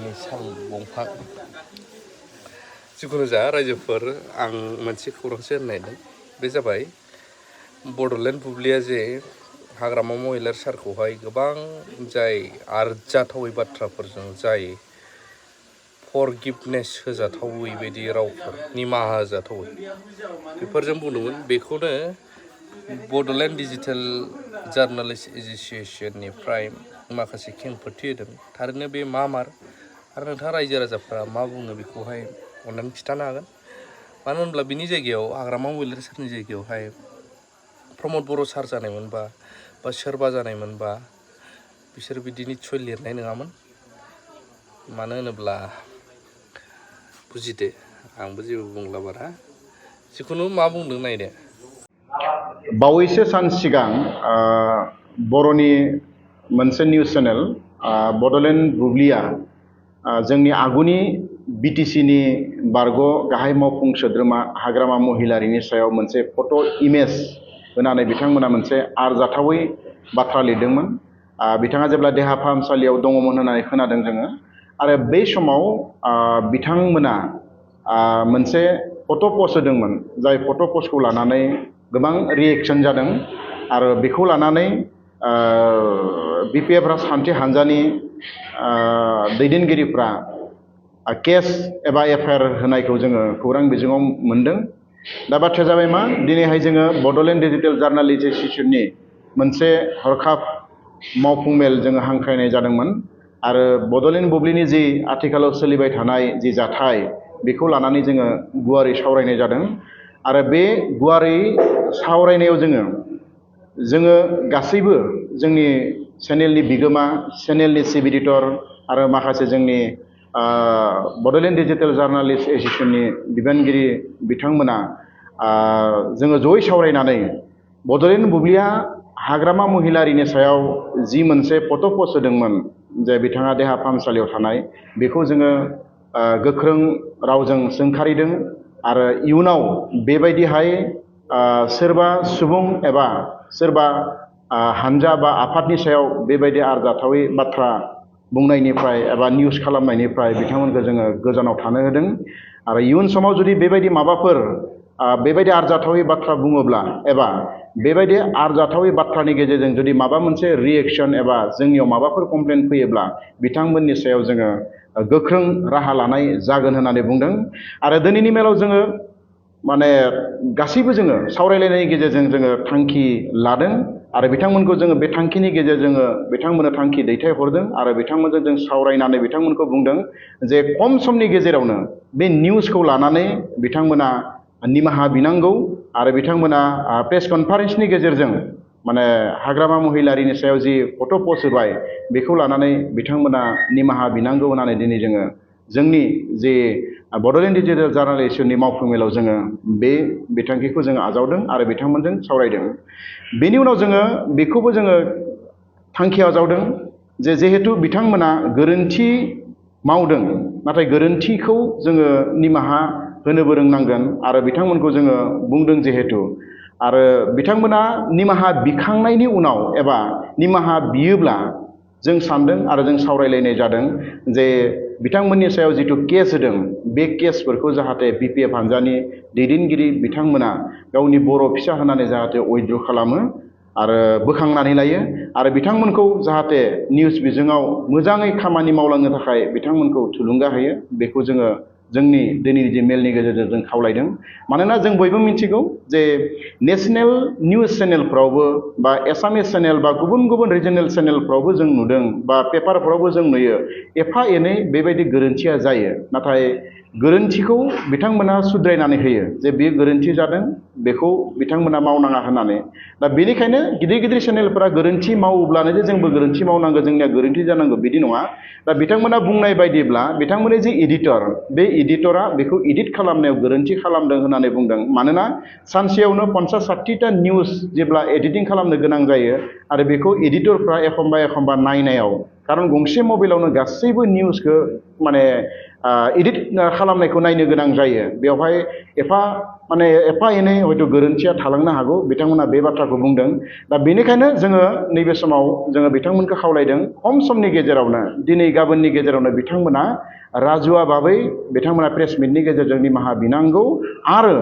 नि साल दंफां जिखुनु जा रायजोफोर आं मोनसे खौरांसो होननो नागिरदों बे जाबाय बड'लेण्ड बुब्लिया जे हाग्रामा महिलारी सारखौहाय गोबां जाय आरजाथावै बाथ्राफोरजों जाय फरगिभनेस होजाथावै बायदि रावफोर निमाहा होजाथावै बेफोरजों बुंदोंमोन बेखौनो बड'लेण्ड डिजिटेल जार्नालिस्ट एस'सिएशननिफ्राय माखासे खेंफोरथि होदों थारैनो बे मा मार आरो नोंथाङा रायजो राजाफ्रा मा बुङो बेखौहाय अननानै खिन्थानो हागोन मानो होनब्ला बिनि जायगायाव हाग्रामा महिलारी सारनि जायगायावहाय प्रमद बर' सार जानायमोनबा बा सोरबा जानायमोनबा बिसोर बिदि निस्सय लिरनाय नङामोन मानो होनोब्ला बुजिदो आंबो जेबो बुंला बारा जिखुनु मा बुंदों नायदो बावैसो सान सिगां बर'नि मोनसे निउस चेनेल बड'लेण्ड बुब्लिया जोंनि आगुनि बिटिसिनि बारग' गाहाय मावफुं सोद्रोमा हाग्रामा महिलारीनि सायाव मोनसे फट' इमेज होनानै बिथांमोना मोनसे आरजाथावै बाथ्रा लिरदोंमोन बिथाङा जेब्ला देहा फाहामसालियाव दङमोन होननानै खोनादों जोङो आरो बै समाव बिथांमोना मोनसे फट' पस्ट होदोंमोन जाय फट' पस्टखौ लानानै गोबां रिएक्शन जादों आरो बेखौ लानानै बिपिएफ राजखान्थि हान्जानि दैदेनगिरिफ्रा केस एबा एफआइआर होनायखौ जोङो खौरां बिजोङाव मोन्दों दा बाथ्राया जाबाय मा दिनैहाय जोङो बड'लेण्ड डिजिटेल जार्नालिस्ट एस'सिएशननि मोनसे हरखाब मावफुं मेल जोङो हांख्रायनाय जादोंमोन आरो बड'लेण्ड बुब्लिनि जि आथिखालाव सोलिबाय थानाय जि जाथाय बेखौ लानानै जोङो गुवारै सावरायनाय जादों आरो बे गुवारै सावरायनायाव जोङो गासैबो जोंनि चेनेलनि बिगोमा चेनेलनि चिफ एडिटर आरो माखासे जोंनि बड'लेण्ड डिजिटेल जार्नालिस्ट एस'सिएशननि बिबानगिरि बिथांमोना जोङो जयै सावरायनानै बड'लेण्ड बुब्लिया हाग्रामा महिलारीनि सायाव जि मोनसे फट' पस्ट होदोंमोन जे बिथाङा देहा फाहामसालियाव थानाय बेखौ जोङो गोख्रों रावजों सोंखारिदों आरो इयुनाव बेबायदिहाय सोरबा सुबुं एबा सोरबा हानजा बा आफादनि सायाव बेबायदि आरजाथावै बाथ्रा बुंनायनिफ्राय एबा निउस खालामनायनिफ्राय बिथांमोनखौ जोङो गोजानाव थानो होदों आरो इयुन समाव जुदि बेबायदि माबाफोर बेबायदि आरजाथावै बाथ्रा बुङोब्ला एबा बेबायदि आरजाथावै बाथ्रानि गेजेरजों जुदि माबा मोनसे रिएक्शन एबा जोंनियाव माबाफोर कमप्लेन फैयोब्ला बिथांमोननि सायाव जोङो गोख्रों राहा लानाय जागोन होननानै बुंदों आरो दिनैनि मेलाव जोङो माने गासैबो जोङो सावरायलायनायनि गेजेरजों जोङो थांखि लादों आरो बिथांमोनखौ जोङो बे थांखिनि गेजेरजों बिथांमोननो थांखि दैथायहरदों आरो बिथांमोनजों जों सावरायनानै बिथांमोनखौ बुंदों जे खम समनि गेजेरावनो बे निउसखौ लानानै बिथांमोना निमाहा बिनांगौ आरो बिथांमोना प्रेस कनफारेन्सनि गेजेरजों माने हाग्रामा महिलारीनि सायाव जि फट' पस्ट होबाय बेखौ लानानै बिथांमोना निमाहा बिनांगौ होननानै दिनै जोङो जोंनि जे बड'लेण्ड डिजिटेल जार्नालिस्टनि मावफुं मेलाव जोङो बे बिथांखिखौ जोङो आजावदों आरो बिथांमोनजों सावरायदों बेनि उनाव जोङो बेखौबो जोङो थांखि आजावदों जे जिहेतु बिथांमोना गोरोन्थि मावदों नाथाय गोरोन्थिखौ जोङो निमाहा होनोबो रोंनांगोन आरो बिथांमोनखौ जोङो बुंदों जिहेतु आरो बिथांमोना निमाहा बिखांनायनि उनाव एबा निमाहा बियोब्ला जों सानदों आरो जों सावरायलायनाय जादों जे बिथांमोननि सायाव जिथु केस होदों बे केसफोरखौ जाहाथे बिपिएफ हान्जानि दैदेनगिरि बिथांमोना गावनि बर' फिसा होनानै जाहाथे उइथड्र खालामो आरो बोखांनानै लायो आरो बिथांमोनखौ जाहाथे निउस बिजोङाव मोजाङै खामानि मावलांनो थाखाय बिथांमोनखौ थुलुंगा होयो बेखौ जोङो जोंनि दिनैनि जि मेलनि गेजेरजों जों खावलायदों मानोना जों बयबो मिथिगौ जे नेसनेल निउस चेनेलफ्रावबो बा एसामिस चेनेल बा गुबुन गुबुन रिजनेल चेनेलफ्रावबो जों नुदों बा पेपारफ्रावबो जों नुयो एफा एनै बेबायदि गोरोन्थिया जायो नाथाय गोरोन्थिखौ बिथांमोना सुद्रायनानै होयो जे बेयो गोरोन्थि जादों बेखौ बिथांमोना मावनाङा होननानै दा बेनिखायनो गिदिर गिदिर चेनेलफोरा गोरोन्थि मावोब्लानो जे जोंबो गोरोन्थि मावनांगौ जोंनिया गोरोन्थि जानांगौ बिदि नङा दा बिथांमोना बुंनाय बायदिब्ला बिथांमोननि जे एडिटर बे एडिटरा बेखौ एडिट खालामनायाव गोरोन्थि खालामदों होननानै बुंदों मानोना सानसेयावनो 50-60टा निउस जेब्ला एडिटिं खालामनो गोनां जायो आरो बेखौ एडिटरफ्रा एखमबा नायनायाव खारन गंसे मबाइलावनो गासैबो निउसखौ माने एडिट खालामनायखौ नायनो गोनां जायो बेवहाय एफा एनै हयथ' गोरोन्थिया थालांनो हागौ बिथांमोना बे बाथ्राखौ बुंदों दा बेनिखायनो जोङो नैबे समाव जोङो बिथांमोनखौ खावलायदों खम समनि गेजेरावनो दिनै गाबोननि गेजेरावनो बिथांमोना राजुआ भाबै बिथांमोना प्रेस मिटनि गेजेरजों निमाहा बिनांगौ आरो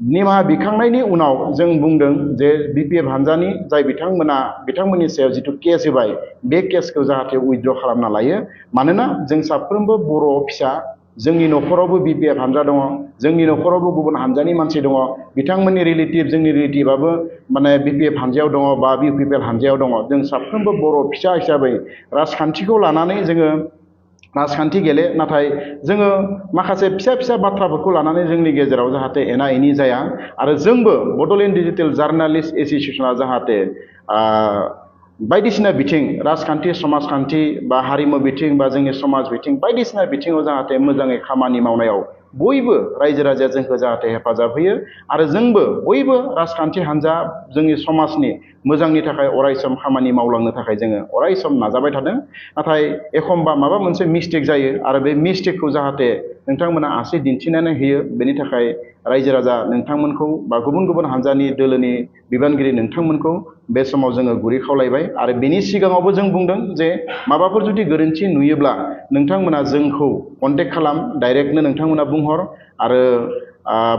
निमाहा बिखांनायनि उनाव जों बुंदों जे बिपिएफ हान्जानि जाय बिथांमोननि सायाव जिथु केस होबाय बे केसखौ जाहाथे उइथड्र खालामना लायो मानोना जों साफ्रोमबो बर' फिसा जोंनि न'खरावबो बिपिएफ हान्जा दङ जोंनि न'खरावबो गुबुन हान्जानि मानसि दङ बिथांमोननि रिलेटिभ जोंनि रिलेटिभआबो माने बिपिएफ हान्जायाव दङ बा इउपिपिएल हान्जायाव दङ जों साफ्रोमबो बर' फिसा हिसाबै राजखान्थिखौ लानानै जोङो राजखान्थि गेले नाथाय जोङो माखासे फिसा फिसा बाथ्राफोरखौ लानानै जोंनि गेजेराव जाहाथे एना एनि जाया आरो जोंबो बड'लेण्ड डिजिटेल जार्नालिस्ट एस'सिएशना जाहाथे बायदिसिना बिथिं राजखान्थि समाजखान्थि बा हारिमु बिथिं बा जोंनि समाज बिथिं बायदिसिना बिथिङाव जाहाथे मोजाङै खामानि मावनायाव बयबो रायजो राजाया जोंखौ जाहाथे हेफाजाब होयो आरो जोंबो बयबो राजखान्थि हान्जा जोंनि समाजनि मोजांनि थाखाय अरायसम खामानि मावलांनो थाखाय जोङो अरायसम नाजाबाय थादों नाथाय एखमबा माबा मोनसे मिस्टेक जायो आरो बे मिस्टेकखौ जाहाथे नोंथांमोना आसि दिन्थिनानै होयो बेनि थाखाय रायजो राजा नोंथांमोनखौ बा गुबुन गुबुन हान्जानि दोलोनि बिबानगिरि नोंथांमोनखौ बे समाव जोङो गुरै खावलायबाय आरो बेनि सिगाङावबो जों बुंदों जे माबाफोर जुदि गोरोन्थि नुयोब्ला नोंथांमोना जोंखौ कन्टेक्ट खालाम डाइरेक्टनो नोंथांमोना बुंहर आरो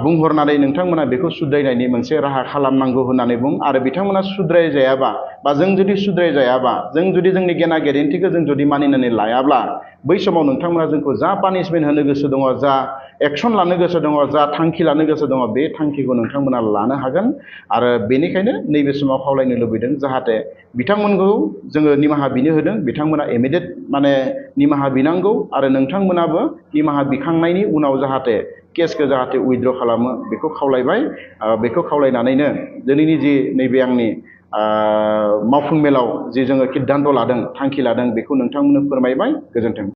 बुंहरनानै नोंथांमोना बेखौ सुद्रायनायनि मोनसे राहा खालामनांगौ होननानै बुं आरो बिथांमोना सुद्रायजायाबा बा जों जुदि सुद्रायजायाबा जों जुदि जोंनि गेना गेरेन्थिखौ जों जुदि मानिनानै लायाब्ला बै समाव नोंथांमोना जोंखौ जा पानिशमेन्ट होनो गोसो दङ जा एक्सन लानो गोसो दङ जा थांखि लानो गोसो दङ बे थांखिखौ नोंथांमोना लानो हागोन आरो बेनिखायनो नैबे समाव खावलायनो लुबैदों जाहाथे बिथांमोनखौ जोङो निमाहा बिनो होदों बिथांमोना इमिडियेट माने निमाहा बिनांगौ आरो नोंथांमोनाबो निमाहा बिखांनायनि उनाव जाहाथे केसखौ जाहाथे उइथड्र खालामो बेखौ खावलायबाय बेखौ खावलायनानैनो दिनैनि जि नैबे आंनि मावफुं मेलाव जि जोङो सिद्धान्त लादों थांखि लादों बेखौ नोंथांमोननो फोरमायबाय गोजोन्थों